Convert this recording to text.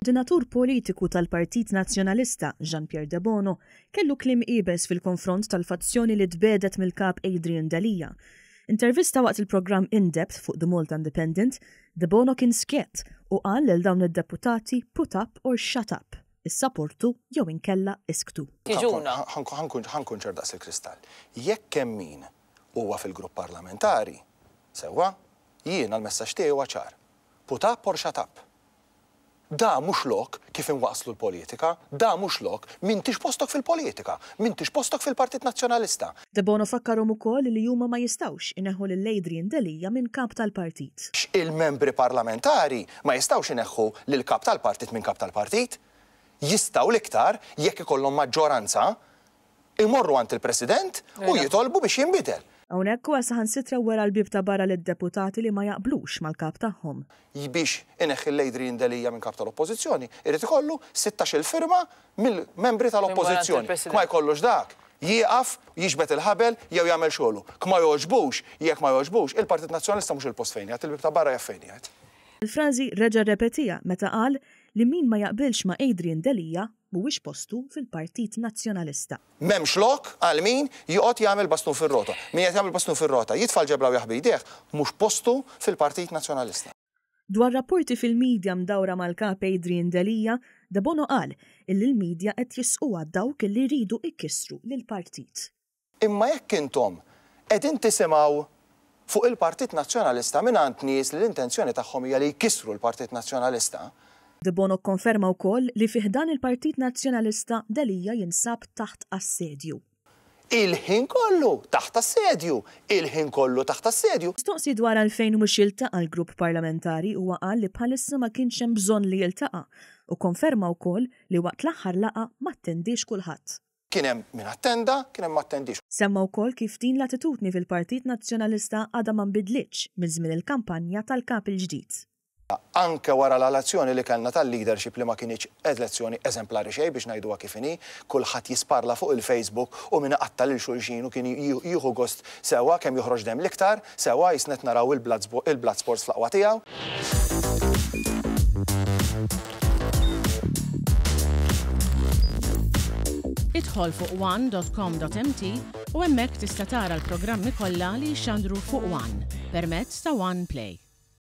Koordinatur politiku tal-Partit Nazzjonalista, Jean Pierre Debono, kellu kliem iebes fil-konfront tal-fazzjoni li tbiegħdet mill-Kap Adrian Delia. Intervista waqt il-programm In Depth fuq The Malta Independent, Debono kien skjett u qal lil dawn id-deputati put up or shut up, issaportu jew inkella isktu. Tiġuna. Ħa nkun ċar daqs il-kristall. Jekk hemm min huwa fil-grupp parlamentari, sewwa, jiena l-messaġġ tiegħi huwa ċar. Put up or shut up. Da mhux lok kif inwasslu l-politika, da mhux lok, m'intix postok fil-politika, m'intix postok fil-Partit Nazzjonalista. Debono fakkarhom ukoll li huma ma jistgħux ineħħu lil Adrian Delia minn kap tal-partit. Il-membri parlamentari ma jistgħux ineħħu lill-kap tal-partit minn kap tal-partit. Jistgħu l-iktar jekk ikollhom maġġoranza imorru għand il-President u jitolbu biex jinbidel. Hawnhekk huwa saħansitra wera l-bieb ta' barra lid-deputati li ma jaqblux mal-kap tagħhom. Biex ineħħi 'l Adrian Delia minn kap tal-Oppożizzjoni, irid ikollu sittax-il firma mill-membri tal-Oppożizzjoni. Kma jkollux dak, jieqaf, jiġbed il-ħabel jew jagħmel xogħlu. Kma jogħġbux, jekk ma jogħġbux, il-Partit Nazzjonalista mhux il-post fejn qiegħed, il-bieb ta' barra jaf fejn qiegħed. Il-frażi reġa' rrepetiha meta qal li min ma jaqbilx ma' Adrian Delia mhuwiex postu fil-Partit Nazzjonalista. M'hemmx lok għal min joqgħod jagħmel bastun fir-rota. Min qed jagħmel bastun fir-rota, jitfa' l-ġebla u jaħbi jdejh, mhux postu fil-Partit Nazzjonalista. Dwar rapporti fil-media mdawra mal-Kap Adrian Delia, Debono qal illi l-media qed jisquha dawk illi jridu jkissru lill-partit. Imma jekk intom qegħdin tisimgħu fuq il-Partit Nazzjonalista mingħand nies li l-intenzjoni tagħhom hija li jkissru l-Partit Nazzjonalista, Debono kkonferma wkoll li fi ħdan il-Partit Nazzjonalista Delia jinsab taħt assedju. Il-ħin kollu taħt assedju! Il-ħin kollu taħt assedju! Mistoqsi dwar għalfejn mhux jiltaqa' l-grupp parlamentari huwa qal li bħalissa ma kienx hemm bżonn li jiltaqa' u kkonferma wkoll li waqt l-aħħar laqgħa m'attendiex kulħadd. Kien hemm min attenda, kien hemm ma attendiex. Semma wkoll kif din l-attitudni fil-Partit Nazzjonalista għadha ma nbidlitx minn żmien il-kampanja tal-Kap il-ġdid. Anke wara l-elezzjoni li kellna tal-leadership li ma kinitx elezzjoni eżemplari xejn biex ngħiduha kif inhi, kulħadd jisparla fuq il-Facebook u min iqatta' lil xulxin u kien jieħu gost sewwa kemm joħroġ demm l-iktar, sewwa qisna qed naraw il-blood sports fl-aqwa tiegħu. Idħol fuq one.com.mt u hemmhekk tista' tara l-programmi kollha li jixxandru fuq One permezz ta' One Play.